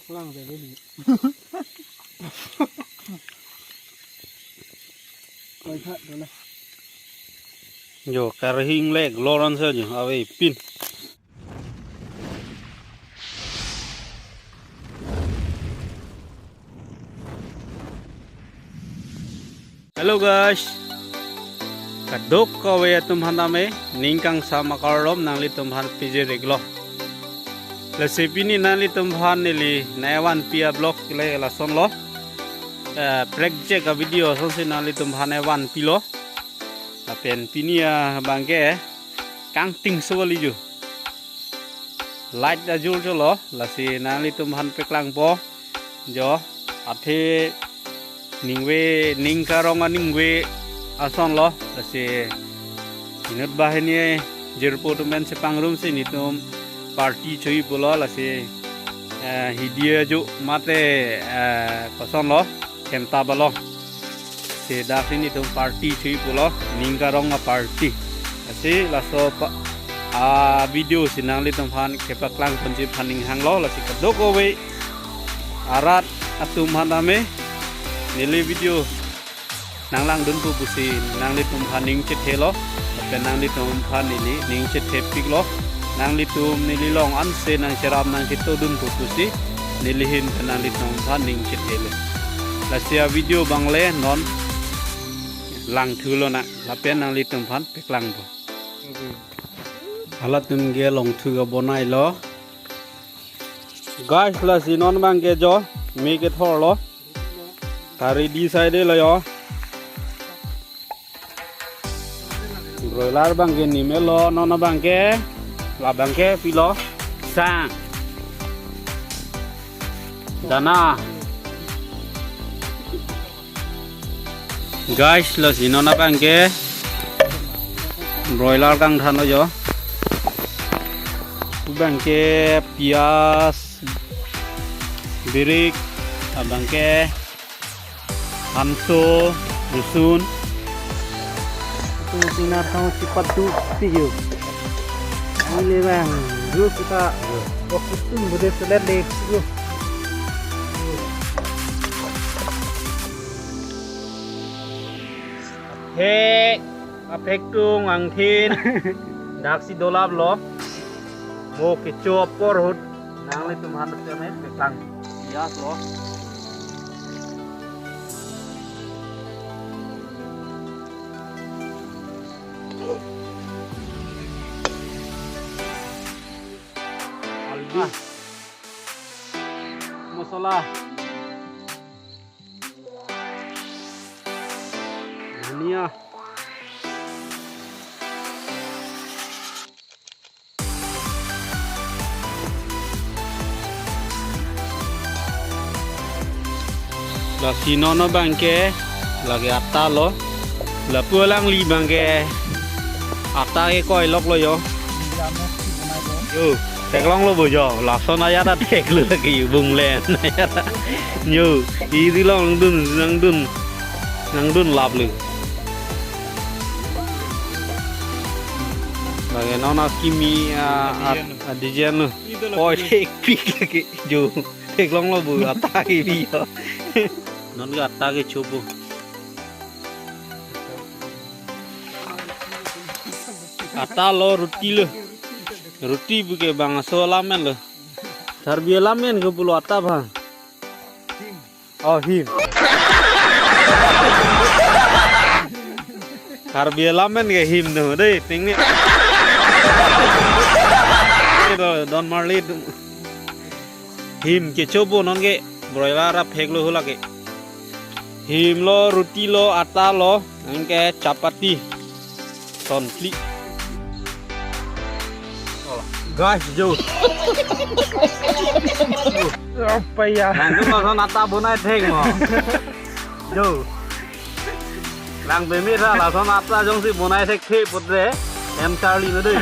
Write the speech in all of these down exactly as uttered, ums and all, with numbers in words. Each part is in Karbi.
Lang deh ini. Koi kha dona. Jo, karhing lek loron sa jo, ave pin. Hello guys. Kadokave atum aphan tame ning kangsam akardom nanglitumphan pijir-iklo. Lasi pini nanglitumphan neli nangvanpi a-vlog le lasonlo. Eh, prekjak a-video asonsi nanglitumphan nangvanpilo. Lapen pini abangke kangting so kali jo. Light ajor cholo, lasi nanglitumphan paklangpo. Jo, athe ningve, ning karong aningve asonlo, lasi inut banghini jirpo atum pen chepangrumsi netum party cho-i pulo, lasi, eh, hidi ajo mate, eh, kosonlo, hemta balo. Si daksi netum party cho-i pulo, ning karong a-party. Lasi laso pa-, a-video si nanglitumphan kepaklang ponji aphan ning hanglo, lasi kadokave arat atum aphan tame neli video nanglangdunpo pusi nanglitumphan ning chethelo, lapen nanglitumphan neli ning chethepiklo, nanglitum neli along anse nangcherap nangchetodunpo pusi neli ahin pen nanglitumphan ning chethelo. Lasi a-video abang le non langthulo nang, lapen nanglitumphan paklangpo. Halatum ke longthu ke bonailo. Guys, lasi non abangke jo, me kethorlo. Kari di side lo jo. Broiler abangke nimelo, non abangke, labangke pilo, sang. Dana. Guys, lasi non abangke broiler kangthanlo jo. Abangke piyaj, birik, abangke hanso, rusun. Tu sinar kau sipat tu tiyo. Ini bang, lu kita waktu tu bude selet deh lu. He, aphek tung angthin. Daksi dolaplo. Mo kecho apor ahut nanglitum aphan tame paklang. Yes lo. Haldi. Masala. Dhania. Lasi non abangke lake atta lo. Lapu alangli abangke atta ke koiloklo jo. Yo, theklonglo bo jo. Lason ajat ta theklo lake yo, bung len. Yo, iri along nangdun, nangdun, nangdun laplo. Lake non akimi a, a, a design lo. Koi thekpik lake jo. Theklonglo bo atta kebi jo. Non ke atta kechopo. Atta lo, roti lo. Roti puke bangso alam-en lo. Karbi alam-en ke pulo atta bang. Oh, him. Karbi alam-en ke him do dei, tingni. Don Marli do. Him kechopo non ke, broiler aphek lo hu lake. Him lo, roti lo, atta lo, anke chapati. Sonphli. Guys, jo. Apa ya? Nangtum lason atta bonai thek mo. Jo. Lang peme tha lason atta jongsi bonai thekthe putre. Em Charlie no dei.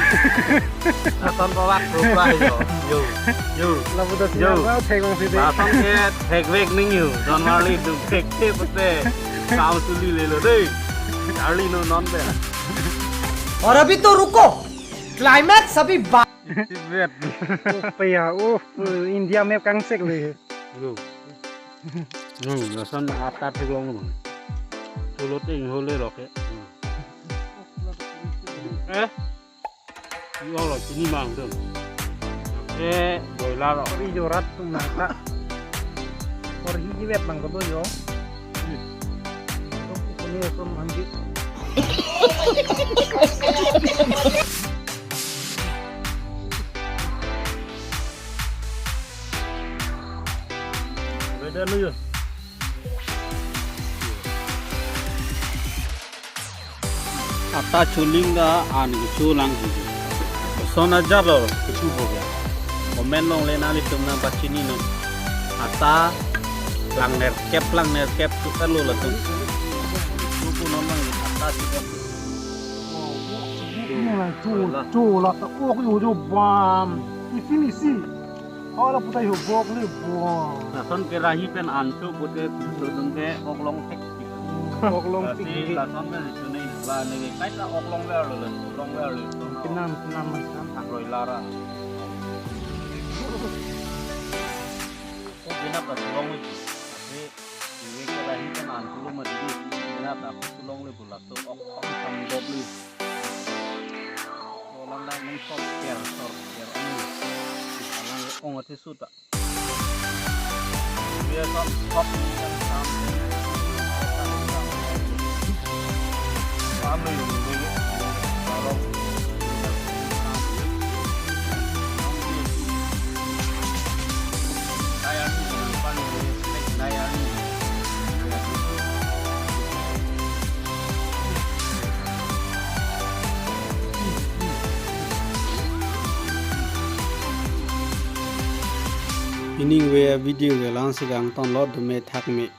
Lason pawak rupra jo. Jo. Jo. Lapu ta jo. Sinar ta thek bang si dei. Lason ke thekvek ning yo. Don Marli do thekthe putre. Kam suli lelo dei. Charlie no non be. और अभी तो रुको, क्लाइमैक्स अभी बा- Tibet. Oh, paya, oh, India map kangsek le. Lo. Hmm, lason atta theklong lo. Tulot inghole lo ke. Hmm. Eh? Yo lo chini mang dun. Eh, boila lo. Ri jorat tum nangta. Or hi ibet bang kedo yo. Hmm. Tum kuni tum manggi. Beda lo yo. Atta chuling da an kecho lang hi. Son ajat lo kecho bo ya. Comment longle nanglitum nangpachini non. Atta langnerkep langnerkep tu kan lo latum. Kecho pu non lang atta chuling. Cho, cho, cho, la ta ok yo yo bam. Ifinisi. Hala putai ho bok le bom. Lason ke rahi pen ancho pute pulso dun ke oklong thek. Oklong thek. Lasi lason pen chunai la ne ke kaita oklong ver lo, oklong ver lo. Kenam, kenam, kenam. Akroi lara. Ko bina pa tulong ni. Tapi ini ke rahi pen ancho lo mati. Bina ta tulong le pula to ok ok sam dop le. Olang dak neng sor ker, sor ker, ani. Alang ong ati suta. Dia sor, sor ni kan sam. Sam ni, kalau Pini ke video ke la-an si kangton lo, dome thakme.